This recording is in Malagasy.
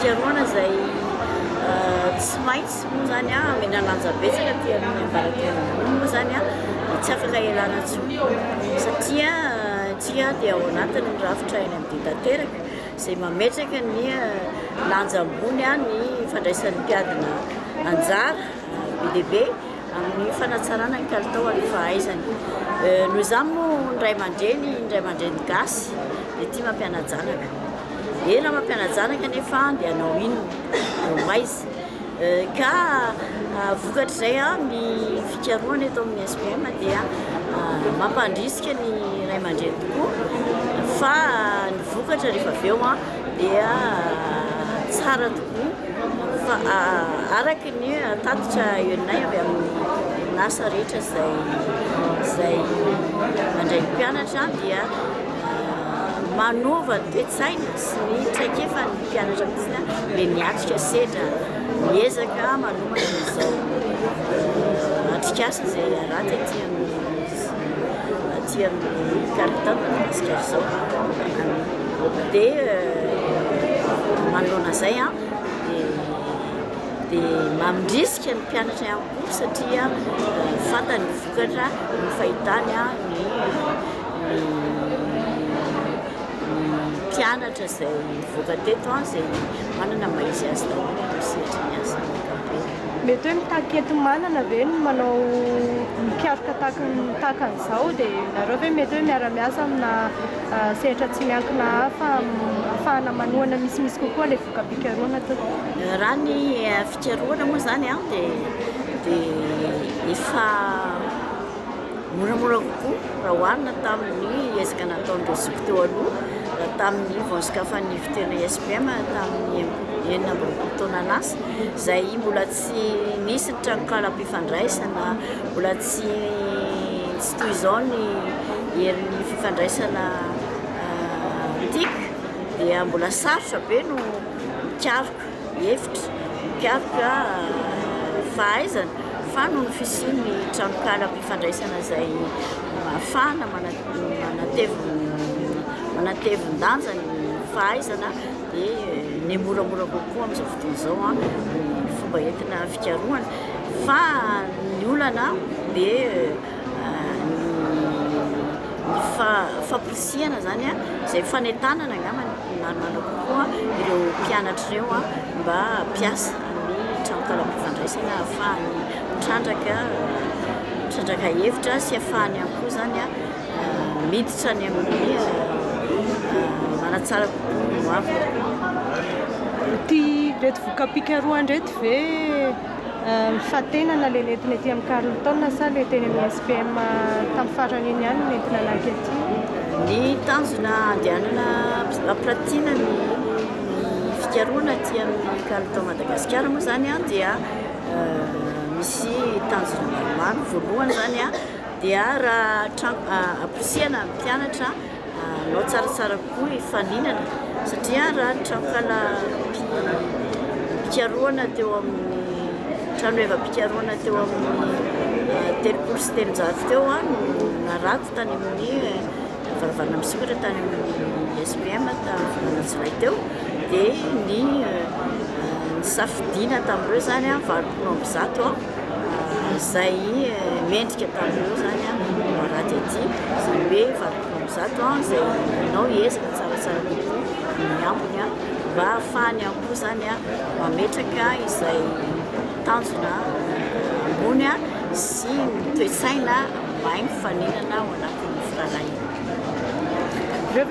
Fikarohana izay tsy maintsy moa izany omena lanja betsaka aty amin'ny ambaratonga ambony moa izany dia tsy afaka ialana intsony satria isika dia ao anatin'ny rafitra NMD tanteraka izay mametraka ny lanja ambony ny fandraisan'ny mpiadina anjara be dia be amin'ny fanatsarana ny kalitao ary fahaizany. Noho izany moa ny ray aman-dreny, ny ray aman-dreny gasy dia tia mampiana-janaka. Ela mampiana-janaka nefa dia hanao inona? Hanao aiza? Ka vokatr'izay ny fikarohana eto amin'ny SPM dia mampandrisika ny ray aman-dreny tokoa fa ny vokatra rehefa avy eo dia tsara tokoa fa araka ny tatitra henonay avy amin'ny orinasa rehetra izay izay mandray ny mpianatra dia manova ny toe-tsaina sy ny traikefan'ny mpianatra mihitsy ilay miatrika sedra miezaka manomana an'izao atrikasa izay araty aty amin'ny aty amin'ny Carlton Madagasikara izao. Dia manoloana izay dia mandrisika ny mpianatra ihany koa satria fantany ny vokatra ny fahitany ny ny mpianatra izay nivoaka teto izay manana maha izy azy daholo amin'ny sehatry ny asa ankapobeny. Mety hoe mitaky enti-manana ve ny manao mikaroka tahaka an'izao dia nareo ve mety hoe miara-miasa amina sehatra tsy miankina hafa ahafahana manohana misimisy kokoa ilay voka-pikarohana tompoko? Raha ny fikarohana moa izany dia dia efa Moramora kokoa raha oharina tamin'ny ezaka nataon'ireo zoky teo aloha tamin'ny vao nisokafan'ny ivon-toerana ISPM tamin'ny 26 taona lasa, izay mbola tsy nisy ny tranonkalam-pifandraisana, mbola tsy tsy toy izao ny herin'ny fifandraisana tic dia mbola sarotra be no mikaroka. hevitra mikaroka fahaizana fa noho ny fisian'ny tranokalam-pifandraisana izay ahafahana manatevin-danja ny fahaizana dia miha moramora kokoa amin'izao fotoana izao ny fomba entina fikarohana fa ny olana dia ny famporisihana izany izay fanentanana angamba no marimarina kokoa ireo mpianatra ireo mba hampiasa ny tranokalam-pifandraisana ahafahany mitrandraka mitrandraka hevitra sy ahafahany ihany koa izany miditra any amin'ny manatsara kokoa ny hoaviny. Ity ireto voka-pikarohana ireto ve Mifantenana ilay nentina ety amin'ny Carlton sa ilay teny amin'ny SPM tamin'ny farany iny ihany no nentina naka ety? Ny tanjona andehanana ampiratiana ny fikarohana aty amin'ny Carlton Madagasikara moa izany dia misy tanjona maromaro. Voalohany izany dia raha amporisihana ny mpianatra Hanao tsaratsara kokoa hifaninana satria raha ny tranonkala mpikarohana teo amin'ny tranohevam-pikarohana teo amin'ny 330 teo no narato tany amin'ny varavarana misokatra tany amin'ny SPM tamin'ny volana jolay teo dia ny nisafidiana tamin'ireo izany 180 izay mendrika tamin'ireo izany no araty aty, izany hoe 180 izay manao ezaka tsaratsara kokoa ny ambiny mba hahafahany ihany koa izany mametraka izay tanjona ambony sy ny toe-tsaina mahay mifaninana ao anatin'ny firahalahiana.